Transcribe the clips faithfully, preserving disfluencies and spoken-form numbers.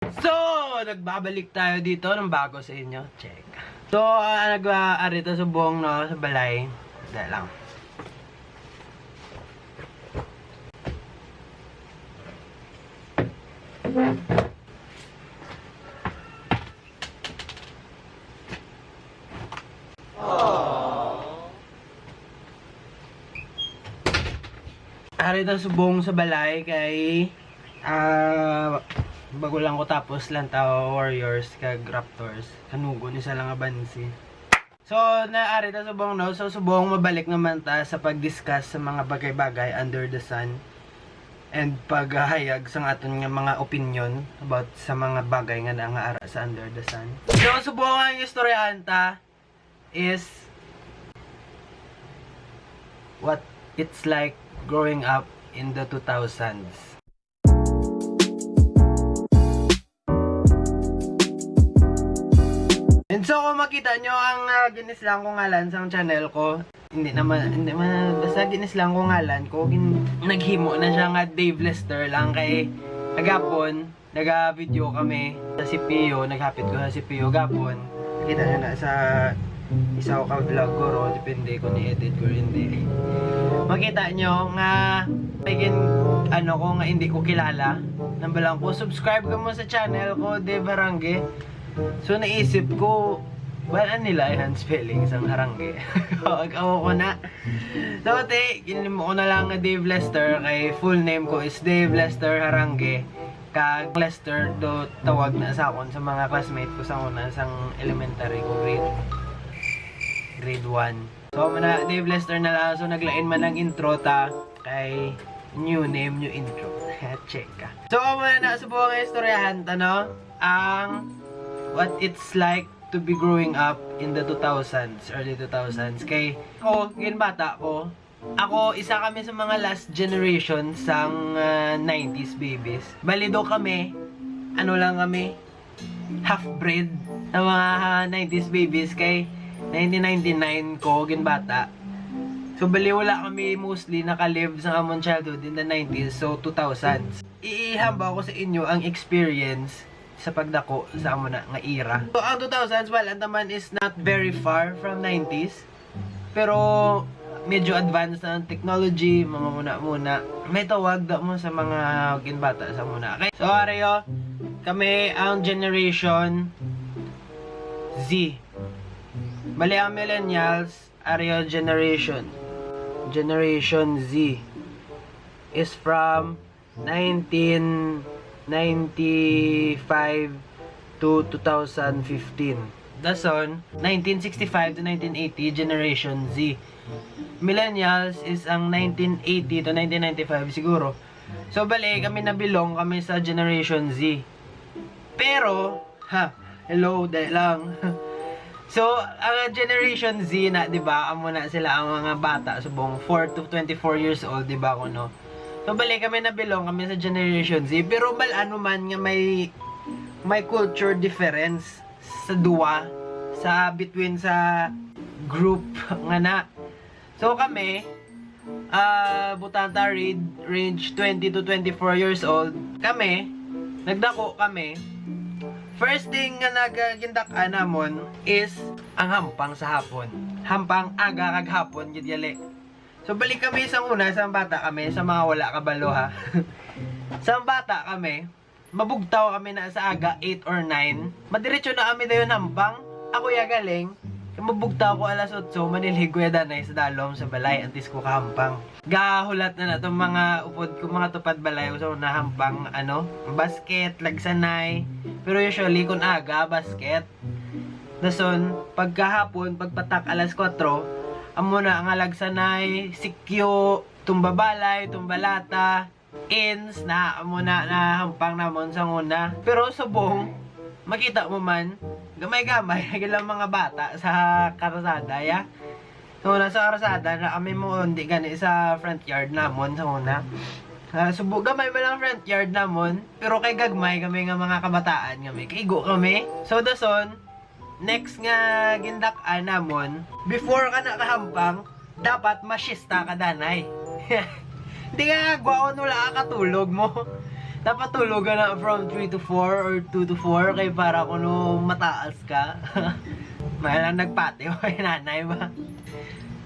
So, nagbabalik tayo dito ng bago sa inyo. Check. So, ah, nag-, ah, ari ta subong, no, sa balay. Dali lang. Ari ta subong sa balay kay, ah, bago lang ko tapos Lantaw Warriors kag Raptors. Kanugon isa lang abansi. So, na ari ta subong, no? So, subong mabalik naman ta sa pag-discuss sa mga bagay-bagay under the sun and paghayag sa aton nga mga opinion about sa mga bagay nga na nga ara sa under the sun. So, subong ang istoryahan ta is what it's like growing up in the two thousands. And so, kung makita nyo ang, ah, ginislang ko ngalan sa channel ko, hindi naman, hindi man, basta ginislang ko ngalan ko, gin-, naghimo na siya nga Dave Lester lang kay agapon, naga-video kami sa C P U, naghapit ko sa C P U gapon. Kita nyo na sa isa ko ka vlog ko ro, depende kung ni-edit ko or hindi. Makita nyo nga may gin-, ano ko nga hindi ko kilala. Nang balang ko, subscribe ka mo sa channel ko, Dave Harangue. So naisip ko, wala nila ang spelling sang Harangue. Ag-awa ko na. So, te, ginimo ko na lang nga Dave Lester, kay full name ko is Dave Lester Harangue. Kag Lester do tawag na sa akon sa mga classmate ko sa una sang elementary ko, grade, grade one. So, amo na, Dave Lester na lang. So, naglain man ang intro ta kay new name, new intro. Check ka. So, amo na, subong nga istoryahan ta, no? Ang what it's like to be growing up in the two thousands, early two thousands. Kay ako, ginbata ko, ako, isa kami sa mga last generation sang, ah, nineties babies. Bali daw kami, ano lang kami, half-breed sa mga, ah, nineties babies kay nineteen ninety-nine ko ginbata. So, bali wala kami mostly nakalive sa amon childhood in the nineties, so two thousands. Ihambal ko sa inyo ang experience sa pagdako sa amo na nga era. So, ang two thousands, well, ang taman is not very far from nineties. Pero medyo advanced na ang technology, mga muna-muna. May tawag da mo sa mga ginbata sa muna. Okay? So, areyo, kami ang Generation Z. Bali, ang millennials, areyo Generation. Generation Z is from nineteen ninety-five to two thousand fifteen. Dason, nineteen sixty-five to nineteen eighty, Generation Z. Millennials is ang nineteen eighty to nineteen ninety-five siguro. So, bali, kami nabilong kami sa Generation Z. Pero, ha, hello, dali lang. So, ang Generation Z na, di ba, amo na sila ang mga bata, subong four to twenty-four years old, di ba, kuno? So, bali, kami nabilong kami sa Generation Z, pero bal-an mo man nga may, may culture difference sa duwa, sa between sa group nga na. So, kami, ah, butanta, read range twenty to twenty-four years old. Kami, nagdako kami. First thing nga nagagindak-an namon is ang hampang sa hapon. Hampang aga kag hapon gid gali. So, balik kami sa una, sa bata kami, sa mga wala kabalo, ha. Sa bata kami, mabugtaw kami na sa aga, eight or nine. Madiretso na kami dayon hampang. Ako ya galing. Kay mabugtaw ko alas otso, manilhig ko ya danay sa dalom sa balay, antes ko kahampang. Gahulat na na tong mga upod ko, mga tupad balay, so nahampang, ano, basket, lagsanay. Pero usually, kung aga, basket. Dason, pagkahapon, pagpatak alas kwatro, amo na nga lagsanay, sikyo, tumbabalay, tumbalata, ins na, amo na nahampang namon sa una. Pero subong, makita mo man, gamay-gamay na gid ang mga bata sa karsada, ya. So, nasa karsada na kami mo, hindi gani sa front yard namon sa una. Ah, subo, gamay man ang front yard namon, pero kay gagmay kami nga mga kabataan kami, kaigo kami. So, dason, next nga gindak-an namon, before ka nakahampang, dapat masyesta ka danay. Hindi ka gwaon, wala ka katulog mo. Dapat tulog ka na from three to four or two to four kay para kuno mataas ka. May lang nagpati o kay nanay ba?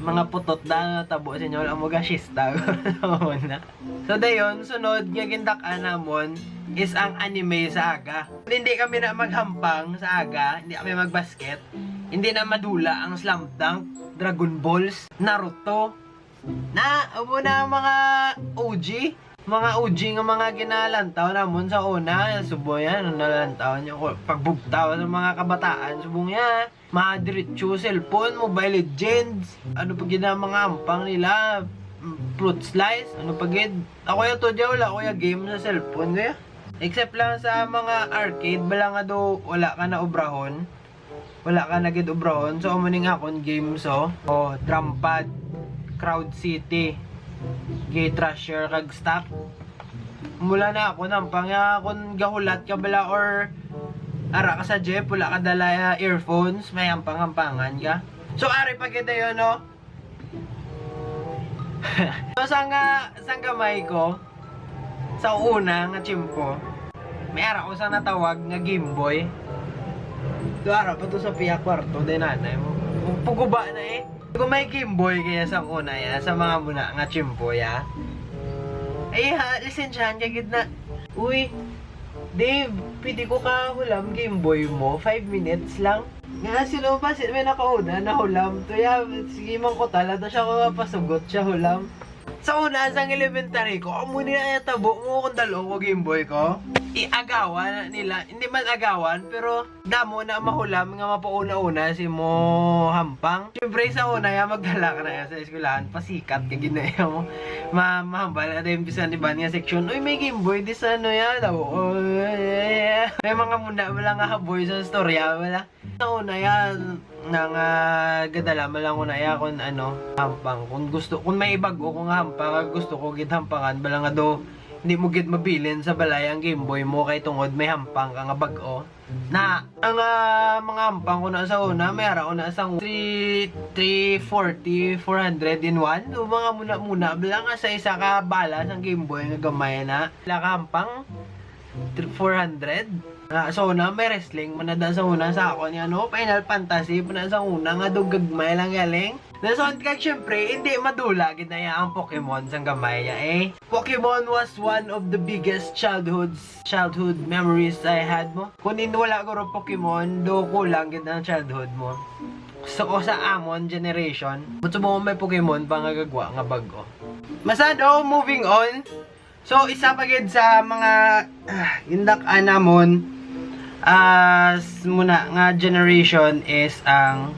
Mga putot na tabo sa inyo, wala mo gasista. Una. So dayon, sunod nga gindak-an namon is ang anime sa aga. Hindi kami na maghampang sa aga, hindi kami magbasket. Hindi na madula ang Slam Dunk, Dragon Balls, Naruto. Na, amo na ang mga O G. Mga O G nga mga ginalantaw namon sa una, subo yan, ang nalantaw niyo ko, pagbugtaw sa mga kabataan, subong yan. Mga diretso, cellphone, Mobile Legends, ano pa gid ang mga ampang nila, mm, fruit slice, ano pa gid. Ako yung to, di wala ko yung game sa cellphone, kaya. Except lang sa mga arcade, bala nga do, wala ka na obrahon. Wala ka na gid obrahon. So, amo ning akon game, so. O, drum pad, Crowd City, Gate Rusher, kag stock. Mula na ako, nampang nga, kung gahulat ka bala or ara ka sa jeep, wala ka dala, ah, earphones, may hampang-hampangan ka. So, ari pa kita yun, no? So, sang, ah, sang gamay ko, sa una nga tiyempo, may ara ko sa natawag nga Game Boy. Do ara pa to sa piya kwarto, day nanay mo. Puguba na eh. Kung may Game Boy kaya sa una ya, sa mga muna nga tiyempo ya. Ay ha, lisensyahan ka gid na. Uy, Dave, pwede ko ka hulam Game Boy mo? Five minutes lang. Nga sino ba? Sino may nakauna na hulam? To ya, sige man ko tala. To siya ko mapasugot siya hulam. Sa una, sang elementary ko, amo ni ay tabo mo kung dalo ko Game Boy ko. Iagawan na nila. Hindi man agawan, pero damo na mahulam nga mapauna-una si mo hampang. Siyempre, sa una, ya, magdala ka na ya sa eskwelahan, pasikat ka gid na ya mo. Ma-, mahambal ka din bisan iban nga section. Uy, may Game Boy, di sa ano ya, tabo. Uy, may mga muna, wala nga haboy sa istorya, wala. Sa una yan, nang, ah, gadala man lang una ya kung ano, hampang. Kung gusto, kung may bag-o ko nga hampang, nga gusto ko gid hampangan, bala nga do, hindi mo gid mabilin sa balay ang Game Boy mo kay tungod may hampang ka nga bag-o. Na, ang, ah, mga hampang ko na sa una, may ara ko na sang three, three forty, four hundred in one. So, mga muna-muna, bala nga sa isa ka bala sang Game Boy nga gamay na. Wala ka hampang? Three, four hundred? Ah, so na, may wrestling man na da sa una sa ako niya, no? Final Fantasy pa na sa una nga do gagmay lang galing. Nason kag syempre, hindi madula gid na iya ang Pokemon sang gamay niya, eh. Pokemon was one of the biggest childhoods, childhood memories I had mo. Kung hindi wala guro Pokemon, do kulang gid ang childhood mo. So, o sa amon generation, but subong may Pokemon pa nga gagwa nga bag-o. Masado, moving on. So, isa pa gid sa mga, ah, gindak-an namon, ah, s-, muna nga generation is ang,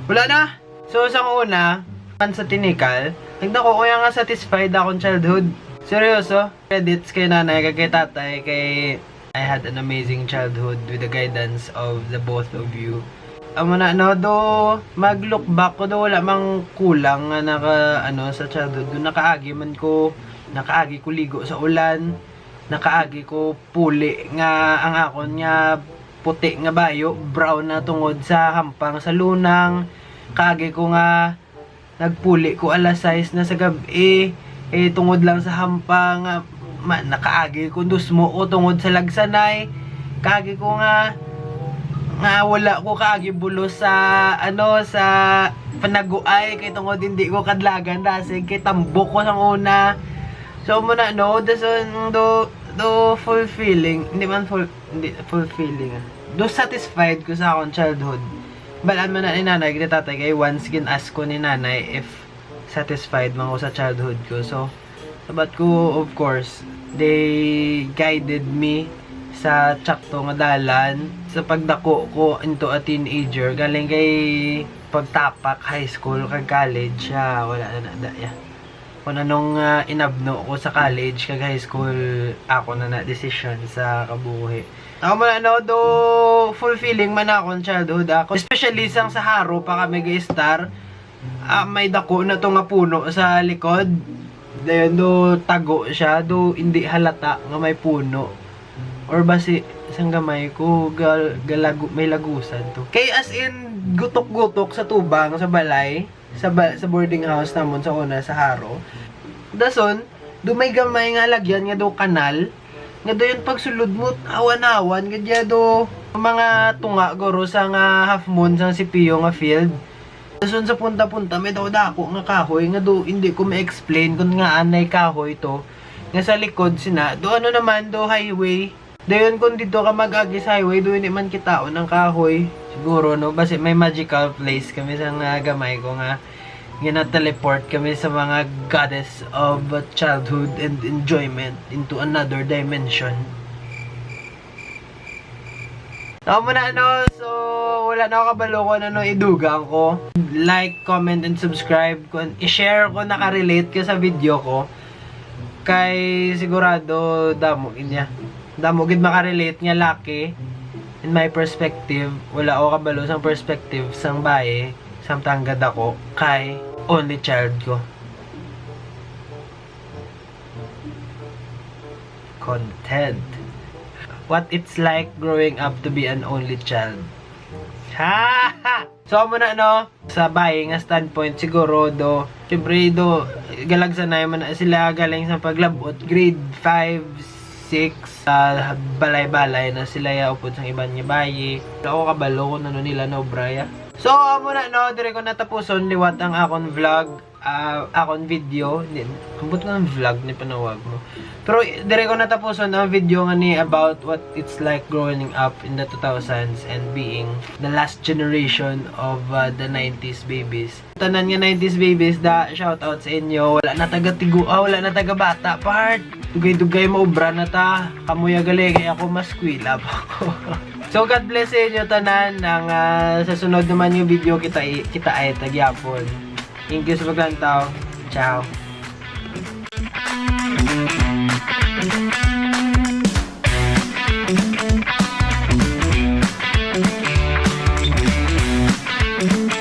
wala na. So, sa una, man sa tinikal, nagdako ko nga satisfied akong childhood. Seryoso. Credits kay nanay kag kay tatay kay I had an amazing childhood with the guidance of the both of you. Amo na, no, do mag-look back ko, do wala mang kulang nga naka, ano, sa childhood ko. Nakaagi man ko, nakaagi ko ligo sa ulan, nakaagi ko puli nga ang akon nga puti nga bayo, brown na tungod sa hampang sa lunang. Kaagi ko nga nagpuli ko alas sais na sa gab-i, eh, tungod lang sa hampang nga ma-, nakaagi ko, dusmo ko tungod sa lagsanay. Kaagi ko nga, nga wala ko kaagi bulos sa, ano, sa panaguay, kay tungod hindi ko kadlagan dasig, kay tambok ko sang una. So, mo na, no, dason do, do fulfilling, hindi man full, hindi fulfilling, ah. Do satisfied ko sa akong childhood. Balaan man na ni nanay, gid tatay, kay once gin-ask ko ni nanay if satisfied man ko sa childhood ko. So, sabat ko, of course, they guided me sa tsakto nga dalan sa pagdako ko into a teenager. Galing kay pagtapak high school kag college, ah, wala na na, da, ya. Kung anong, ah, inabno ko sa college kag high school, ako na na decision sa kabuhi. Ako man, ano, do fulfilling man akong childhood ako. Especially sang sa Haro pa kami ga-star. Ah, may dako na to nga puno sa likod. Dayon do tago siya, do hindi halata nga may puno. Or basi sang gamay ko, gal-, galagu-, may lagusan to. Kay as in, gutok-gutok sa tubang sa balay. sa, ba- sa boarding house namon sa una sa Jaro. Dason, do may gamay nga lagyan nga do kanal. Nga do yun pagsulod mo, awan-awan, nga diya do mga tunga guro sa nga Half Moon sa C P U nga field. Dason sa punta-punta, may daw dako nga kahoy, nga do hindi ko ma-explain kung nga anay kahoy to. Nga sa likod sina, do ano naman, do highway. Dayon kung dito ka mag-agi sa highway, do hindi man kitaon ang kahoy. Siguro, no? Basi may magical place kami sa nga gamay ko nga gina-teleport kami sa mga goddess of childhood and enjoyment into another dimension. Tama na, ano? So, wala na ako kabalo kung ano idugang ko. Like, comment, and subscribe. Kung i-share ko, nakarelate ka sa video ko. Kay sigurado, damo gid niya. Damo gid makarelate nga laki. In my perspective, wala ako kabalo sang perspective sang bayi, samtang gadako, kay only child ko. Content. What it's like growing up to be an only child. Ha! So, amo na, no? Sa bayi nga standpoint, siguro, do, siyempre, do, galagsanay man na sila galing sa paglabot, grade five, six, sa balay-balay na sila ya upod sang iban nga bayi. Wala ko kabalo kung ano nila na obra ya. So, amo na, no? Dire ko natapuson liwat ang akon vlog, ah, akon video. Hindi, ambot nga vlog ni panawag mo. Pero dire ko natapuson ang video nga ni about what it's like growing up in the two thousands and being the last generation of, uh, the nineties babies. Tanan nga nineties babies, da, shout out sa inyo. Wala na taga Tigu-, ah, wala na taga Bata Part. Dugay-dugay maobra na ta. Kamuya gali, kay ako mas kwila pa ko. So, God bless sa inyo tanan. Ang, ah, sa sunod naman nga video, kita, kita ay tagyapon. Thank you sa paglantaw. Ciao.